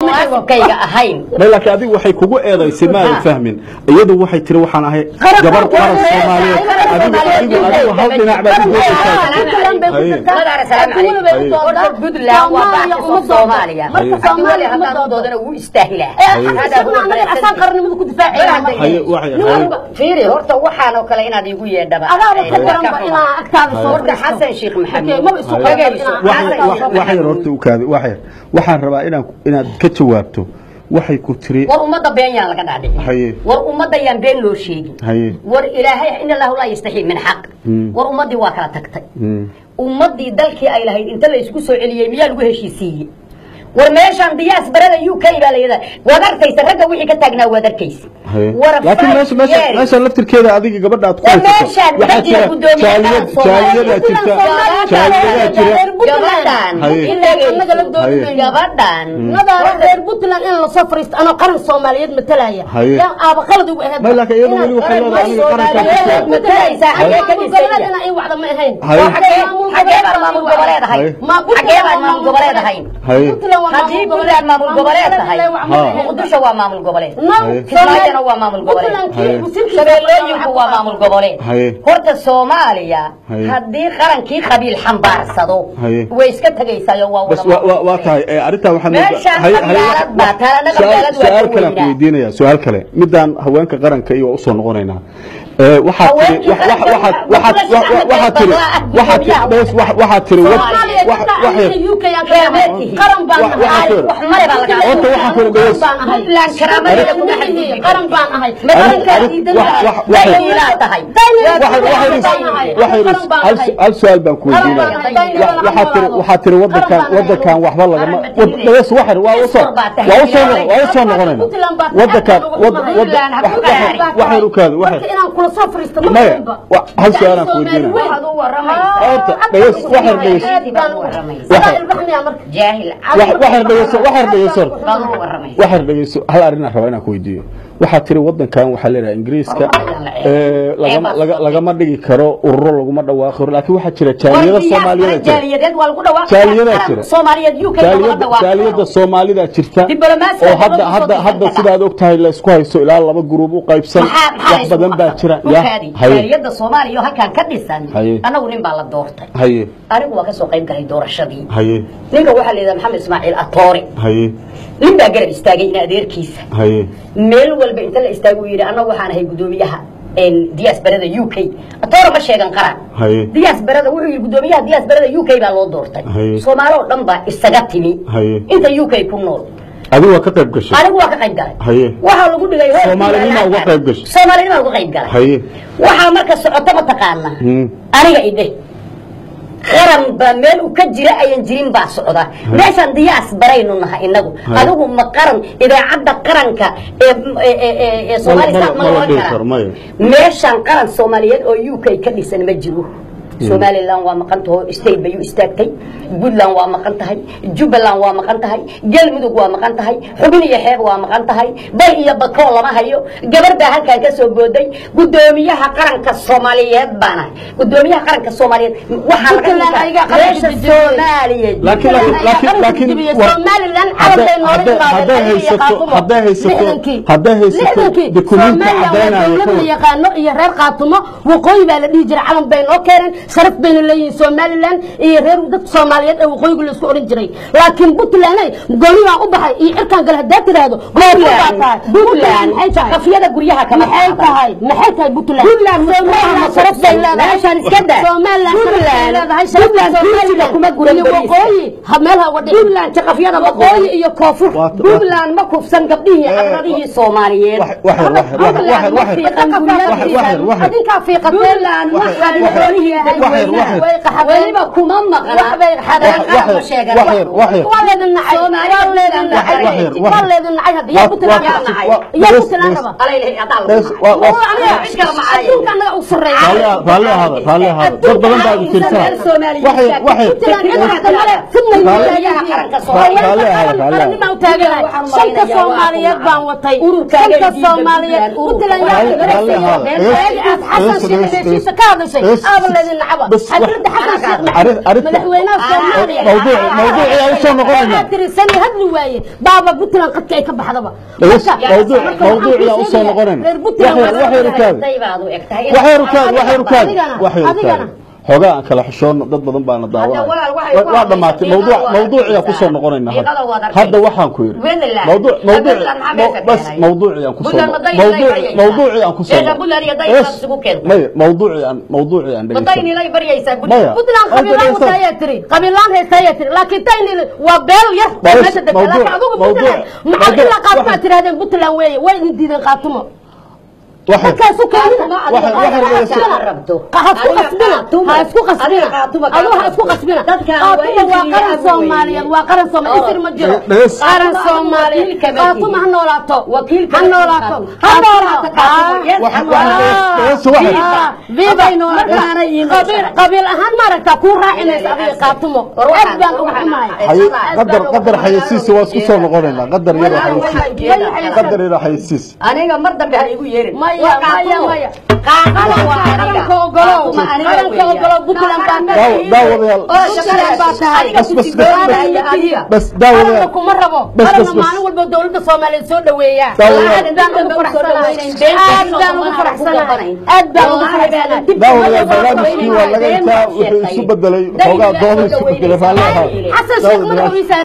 Munaasibkayga ahayn. Laakiin adigu waxay kugu eedaysay ma aadan fahmin. Iyadu waxay tiri waxaan ahay gabar qaran Soomaaliyeed. Adigu hal dhinac baad u goosaysaa. Madaara salaam calaykum. Horta Puntland waa baaqi Soomaaliya. Cabdiweli haddaan u doodana wuu istaahilaa. Hada huwa asaan qarannimada ku difaacaya. Haye, waxay haye. Fiiri, horta waxaan oo kale inaad iigu yeedhaba. Adaaba ka daranba inaa agtaada soo Horta Xasan Sheekh Maxamuud. Maba isu Dhagayso. Wax yar horta u kaadi, wax yar. Waxaan rabaa inaad ka jawaabto waxay ku tiri. War ummadda been yaan laga dhaadhicin. Haye. War ummadda yaan been loo sheegin. Haye. War Ilaahay in Allahu laa yastaxii min xaq. War ummaddii waa kala tagtay. Ummaddii dalkii ay lahayd inta la isku soo celiyey miyaa lagu heshiisiiyey? War meeshaan diyaas barada UK baa la yidhahdaa. Waad arkaysa ragga wixii ka taagnaa, waad arkaysa. Haye. War laakiin five meesha meesha years. Meesha laftirkeeda adiga gabadha aad ku War haysato meeshaan waxaa ma jira jira guddoomiye jaaliyad qaran jaaliyadaa jirta, jaaliyadaa jira. Gabadhan Haye. Annaga la doodi. Gabadhan Nadaara, reer Puntland in lasoo fariisto anoo qaran Soomaaliyeed matalaya Haye. yaan aaba qalad ugu ahayd. Ma laakiin iyadu weli waxay leedahay aniga qarankaan ku Soomaaliyeed matalaysaa, xagee ka maamul dhisay? goboleed inaa ii wacda ma ahayn. Haye. Xagee baan maamul goboleed ahayn? Xagee baan maamul goboleed ahayn? Haye. Haddii Puntland maamul goboleed tahay, Muqdisho waa maamul goboleed, Kismaayona waa maamul goboleed, Shabeellooyinku waa maamul goboleed. Haye. Horta Soomaaliya Haye. haddii qarankii qabiil xambaarsado Haye. way iska tegaysaayo waa bas wada waa tahay arrintaa waxaan Meeshaan haye- haye- qabyaalad baa taal, annaga qabyaalad waa su'aal ka kale aan ku weynaa. weydiinaya, su'aal kale, midaan haweenka qaranka iyo waa usoo noqonaynaa. Waxaad tiri Haweenkii qaranka waxaad waxaad tiri waxaad tiri bes waxaad tiri wax yar. Qaran baan Wax yar. Wax male baa laga Horta waxaan ku dhageys Puntland karaamadeeda kuma xadgudbi qaran baan ahay. Qarankaa diidan wax yar. daylaa tahay. Wax yar, hal su'aal baan ku weydiinaya. Waxaad tiri wadankan waxba lagama dhageys, wax yar, waa usoo noqonayna wadankan wax yar u kaadi, wax yar. Inaan kula soo fariisto ma Maya, ahaynba. hal su'aal aan ku weydiinaya. Waxaad u waramaysaa. Horta dhageys, wax yar, dhageys. Baad u waramaysaa. Wax yar. Jaahil wax yar dhegeyso, wax yar dhegeyso. Baad u waramaysaa. Wax yar dhegeyso, hal arrin aan rabaa inaan ku weydiiyo. Waxaad tiri wadankan waxaa leedahay Ingiriiska lagama dhigi karo ururo, laguma dhawaaqi karo, laakiin waxaa jira jaaliyada Soomaaliyeed jira. Jaaliyadeed waa lagu dhawaaqi. Jaaliyadaa jira. Soomaaliyeed UK laguma dhawaaqi. Jaaliyada Soomaalida jirta Diblomaasiga oo hadda dibadda soo hadda dirsan hadda kartaa. Sidaad og tahay la isku hayso ilaa laba gruub u qaybsan, maxaa wax badan baa jira ya. Haye. Jaaliyada Soomaaliya oo halkan ka dhisan Haye. annagu nin baa la doortay. Haye. Anigu waa ka soo qayb galay doorashadii. Haye. Ninka waxaa la yidhaha Maxamed Ismaaciil Atoore. Haye. Nin baa garab istaagay in adeerkiisa Haye. meel walba inta la istaago uu yidhi annagu waxaan ahay guddoomiyaha diasporada UK. Atoore ma sheegan qaran. Haye. Diasporada wuxuu yidhi guddoomiyaha diasporada UK baa loo doortay. Haye. Soomaali oo dhan baa isaga timi Haye. inta UK ku nool. Adigu waa ka qayb gashay? Anigu waa ka qayb galay. Haye. Waxaa lagu dhigay hoolkii. Soomaalinima uga qayb gashay? Soomaalinima uga qayb galay. Haye. Waxaa marka socota mataqaana aniga idhe qaran baa meel u ka jira ayan jirin baa socda meeshaan diyaas baraynu nahay inagu. Haye. Adigu ma qaran idaacadda qaranka ee Soomaali ma ma la oran dhihi karaa? Karo, maya. Meeshaan qaran Soomaaliyeed oo UK ka dhisan ma jiro. Somaliland waa maqan taho, state bay u istaagtay. Puntland waa maqan tahay, Jubbaland waa maqan tahay, Galmudug waa maqan tahay, Xubin iyo Xeeb waa maqan tahay, Bay iyo Bakoo lama hayo. Gabar baa halkan ka soo booday, guddoomiyaha qaranka Soomaaliyeed baana guddoomiyaha qaranka Soomaaliyeed waxaa laga Puntland dhigtaa ayagaa qaranka meesha dejiyey. Soomaaliya. Laakiin Somaliland calan bay noola yimaadeen hadday ayaga iyo haysato Qaatumo. hadday haysato Lixdankii. Hadday haysato Lixdankii. dukumiinti Soomaaliya waa caddaynaya dowlad la ka yaqaano iyo reer Qaatumo waqooyi baa la dhihi jiray, calan bay noo keeneen, sharaf bayna leeyihiin Somaliland iyo reer dadka Soomaaliyeed ee waqooyigu la isku oran jiray. Laakiin Puntland ay gooni baan u baxay iyo cirkaan gale haddaad tiraahdo koonfur baa tahay. Puntland maxay tahay? Qafyada guryaha kama Maxay qaadan. tahay? Maxay tahay Puntland? Puntland Somaliland sharaf bay leedahay. Meeshaan iska daa. Somaliland sharaf bay Puntland leedahay, sharafta Puntland Somaliland tuujiga kuma guran iyo bariiska. waqooyi ha meel ha uga dhicin. Puntland jaqafyada ma Waqooyi iyo koonfur. Puntland ma kufsan gabdhihii cabradihii Soomaaliyeed. Wax yar, wax yar, wax yar, wax yar, Puntland ma fiiqan wax yar, wax yar. Adinkaa fiiqateen. Puntland ma xadin xoolihii wax yar, dadweynaha. wax yar. Way qaxadeen. Weliba kuma maqla. Wax bay xadeen. Wax yar, Ma sheegan. wax yar, wax yar. Waa leedin nacay. Soomaaliya Waa leedin nacay. Wax yar, wax yar. Waa leedin nacay hadda. Yaa Puntland waa raba? waa Yaa bes, Puntland bes. raba? Alayhi adaa lagu Bes, nacay. waa Aniga cid kale ma caayo. adduunka annaga u sarreeya. Raalli ahaada, raalli ahaada, dad badan baa igu tirsan. Wax yar, wax yar. Puntland cid rabta male, fidna Raalli- taagan qaranka yihiin. Soomaaliyeed. Raalli ahaada, raalli ahaada. Qarannimo u taaganahay. Shanta Soomaaliyeed baan watay. Ururkaaga Shanta diida Soomaaliyeed. Puntland, ururka. Puntland yaa Raalli ahaada. Waagi aad Xasan Dhegeyso, Sheikh dhegeyso, heshiisa ka hadashay. dhegeyso. Aaba leedin nacaba xafladda Xasan Sheekh Maxamuud madaxweynaha Soomaaliya mawduuci aan soo noqonayna tiri sani hadli waaye baaba Puntland qadka ay ka baxdaba mawduuci aan soo noqonayna waxay xogaa aan kala xishoon dad badan baana daawanaya waa dhamaatay mawduuci aan ku soo noqonayna hadda waxaan ku yiri mawduuc bas mawduuci aan ku soo mawduuci aan ku soo mawduuci aan Puntland qabiilaan wataaya tiri qabiilaan heestaaya tiri laakiin tayni waa beel yar oo meesha degta laakiin adigu Puntland maxaa ilaa qaatuma tirahdeen Puntland weeye way idin diideen qaatumo markaasu isku qasbina qaatuma waa qaran Soomaaliyeed waa qaran Soomaaliyeed isir ma jiro qaran Soomaaliyeed qaatuma ha noolaato ha noolaato ha noolaato qabiil ahaan maaragtaa kuu raacinaysa adiga qaatumo aad baan uga xumahay qadar xayeysiis waa isku soo noqonaynaa qadar yar qadar yar xayeysiis aniga mar dambe ha igu yeerin maya maya maya qaranka ogolow qaranka ogolow Puntland baa daawadayaal bas daawadayaal kuma rabo qaranka maalin walba dawladda Soomaaliyeed soo dhaweeyaa aad baan ugu faraxsanahay aad baan ugu faraxsanahay aad baan ugu faraxsanahay daawadayaal barnaamijkii waa laga intaa wuxuu isu bedelay xoogaa dooda isu bedelay raalli ahaa Xasan Sheekh madaxwiisa.